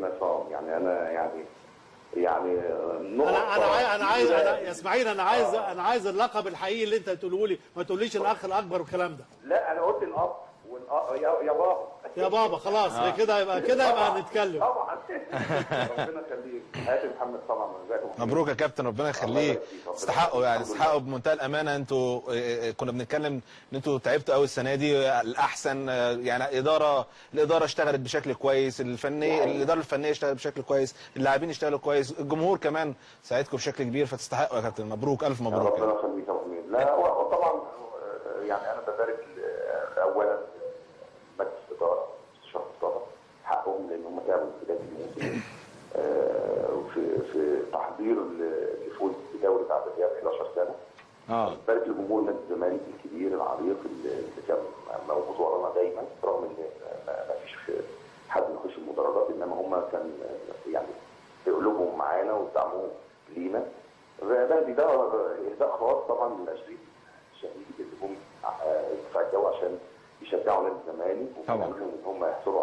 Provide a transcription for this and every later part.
كابتن عصام، يعني انا يعني انا عايز يا اسماعيل، انا عايز اللقب الحقيقي اللي انت تقوله لي، ما تقوليش الاخ الاكبر والكلام ده. لا انا قلت الاب يا بابا يا بابا خلاص. كده يبقى كده يبقى هنتكلم طبعا. ربنا يخليك. هاتي محمد طبعا. مبروك يا كابتن، ربنا يخليك. تستحقوا يعني، تستحقوا بمنتهى الامانة. انتوا كنا بنتكلم ان انتوا تعبتوا قوي السنة دي، الاحسن يعني الادارة اشتغلت بشكل كويس، الادارة الفنية اشتغلت بشكل كويس، اللاعبين اشتغلوا كويس، الجمهور كمان ساعدكم بشكل كبير، فتستحقوا يا كابتن. مبروك، الف مبروك. ربنا يخليك يا ابو. لا وطبعا يعني انا ببارك اولا مجلس الادارة استشاره الادارة، حقهم لان هم تعبوا في بداية الموسم في تحضير لفوز بدوري بعد غياب 11 سنة. بارك لجمهور نادي الزمالك الكبير العريق اللي كان موجود ورانا دايما، رغم ان ما فيش حد يخش المدرجات، انما هم كان يعني بقلوبهم معانا ودعمهم لينا. بهدي ده اهداء خاص طبعا لل 20 شهيد اللي جم الدفاع الجوي عشان يشجعوا نادي الزمالك طبعا ان هم يحصلوا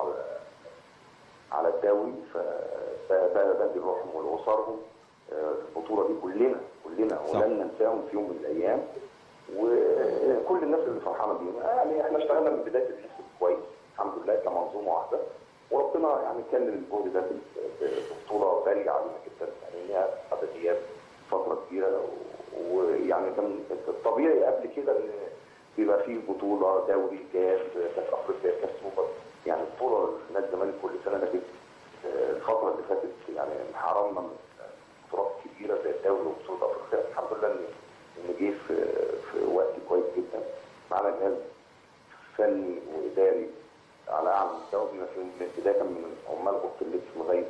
على الدوري. فبهدي روحهم ولاسرهم البطولة دي، كلنا ولن ننساهم في يوم من الايام، وكل الناس اللي فرحانة بينا. يعني احنا اشتغلنا من بداية الموسم كويس الحمد لله كمنظومة واحدة، وربنا يعني كلل الجهد ده ببطولة غالية علينا جدا، يعني هي عدد غياب فترة كبيرة، ويعني كان الطبيعي قبل كده ان بيبقى فيه بطوله دوري، كاس افريقيا، كاس سوبر، يعني بطوله نادي الزمالك كل سنة. لكن الفترة اللي فاتت يعني حرمنا من بطولات كبيرة زي الدوري وبطولة افريقيا. الحمد لله ان جه في وقت كويس جدا، معانا جهاز فني واداري على اعلى مستوى، بما فيه بداية من عمال اوضة اللبس لغاية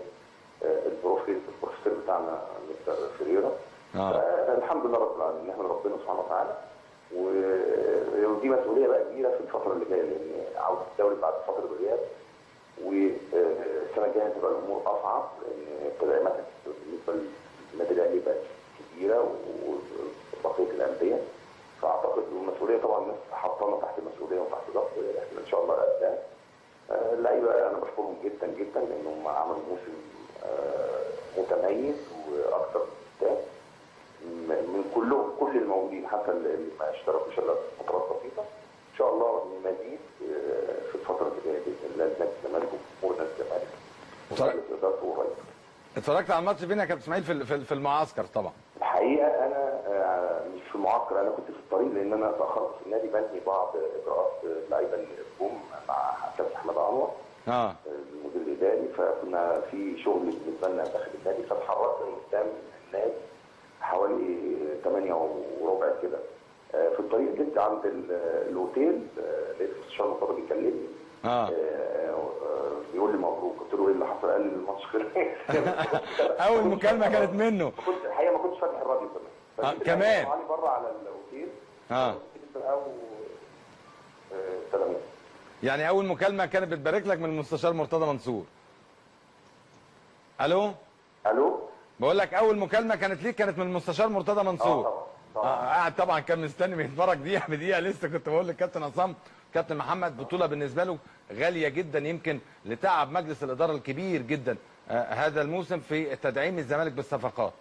البروفيسور بتاعنا مستر فريرا. الحمد لله رب العالمين، نحمد ربنا سبحانه وتعالى. ودي مسؤولية بقى كبيرة في الفترة اللي جاية، لان عوده الدوري بعد فترة غياب، والسنة الجاية هتبقى الامور اصعب، لان التدعيمات بالنسبة للنادي الاهلي بقت كبيرة وبقية الاندية. فاعتقد المسؤولية طبعا الناس حطانا تحت مسؤولية وتحت ضغط، احنا ان شاء الله قدها. اللعيبة انا بشكرهم جدا جدا لانهم عملوا موسم متميز واكثر من كلهم، كل الموجودين حتى اللي ما اشتركوش الا فترات بسيطة. ان شاء الله مزيد في الفترة اللي جاية باذن الله نادي الزمالك وجمهور نادي الزمالك ومجلس ادارته قريب. اتفرجت على الماتش فين يا كابتن اسماعيل؟ في المعسكر طبعا. الحقيقة انا مش في المعسكر، انا كنت في الطريق لان انا اتاخرت في النادي بنهي بعض اجراءات اللعيبة اللي جم مع كابتن احمد انور المدير الاداري، فكنا في شغل بالنسبة لنا داخل النادي، فاتحركت من قدام النادي حوالي 8:15 كده. في الطريق جيت عند الاوتيل، لقيت المستشار مرتضى بيكلمني بيقول لي مبروك. قلت له ايه اللي حصل؟ قال لي الماتش خلص. اول مكالمة كانت منه. كنت الحقيقة ما كنتش فاتح الراديو كمان. كمان علي بره على الاوتيل. سلام. يعني اول مكالمة كانت بتبارك لك من المستشار مرتضى منصور. الو الو، بقول لك اول مكالمة كانت ليك كانت من المستشار مرتضى منصور. طبعا قاعد طبعا كان مستني بيتفرج دقيقة بدقيقة. لسه كنت بقول للكابتن عصام، كابتن محمد بطوله بالنسبة له غالية جدا، يمكن لتعب مجلس الادارة الكبير جدا هذا الموسم في تدعيم الزمالك بالصفقات.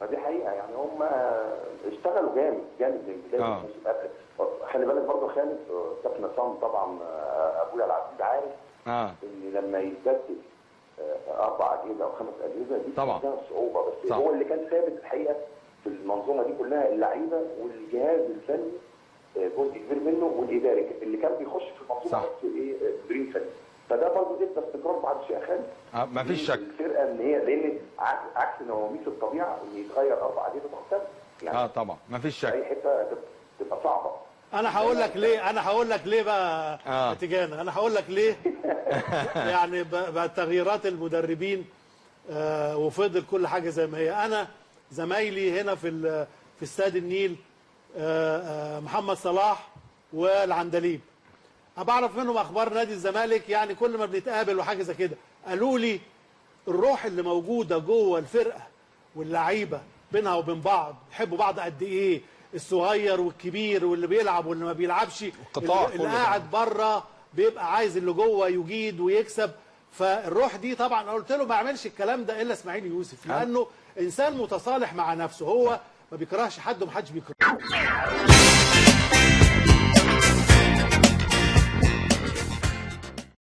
ما دي حقيقة، يعني هم اشتغلوا جامد جامد من بداية الموسم قبل. خلي بالك برضه خالد، كابتن عصام طبعا ابويا العزيز عارف ان لما يتبدل 4 اجهزة او 5 اجهزة دي طبعا صعوبة، بس هو اللي كان ثابت الحقيقة في المنظومة دي كلها اللعيبة والجهاز الفني جزء كبير منه، والاداري اللي كان بيخش في المنظومة بس ايه تدريب فني. فده برضه ادى استقرار بعد الشيء يا خالد، مفيش شك الفرقة ان هي، لان عكس نواميس الطبيعة ان يتغير 4 اجهزة مختلفة يعني. طبعا مفيش شك، اي حتة تبقى صعبة. انا هقول لك ليه، انا هقول لك ليه بقى تيجانا، انا هقول لك ليه. يعني بتغييرات المدربين وفضل كل حاجة زي ما هي. انا زمايلي هنا في استاد النيل محمد صلاح والعندليب، بعرف منهم اخبار نادي الزمالك، يعني كل ما بنتقابل وحاجه زي كده قالوا لي الروح اللي موجودة جوه الفرقة واللعيبة بينها وبين بعض، بيحبوا بعض قد ايه، الصغير والكبير واللي بيلعب واللي ما بيلعبش، اللي قاعد بره بيبقى عايز اللي جوه يجيد ويكسب. فالروح دي طبعا قلت له ما اعملش الكلام ده الا اسماعيل يوسف، لانه انسان متصالح مع نفسه، هو ما بيكرهش حد ومحدش بيكرهه.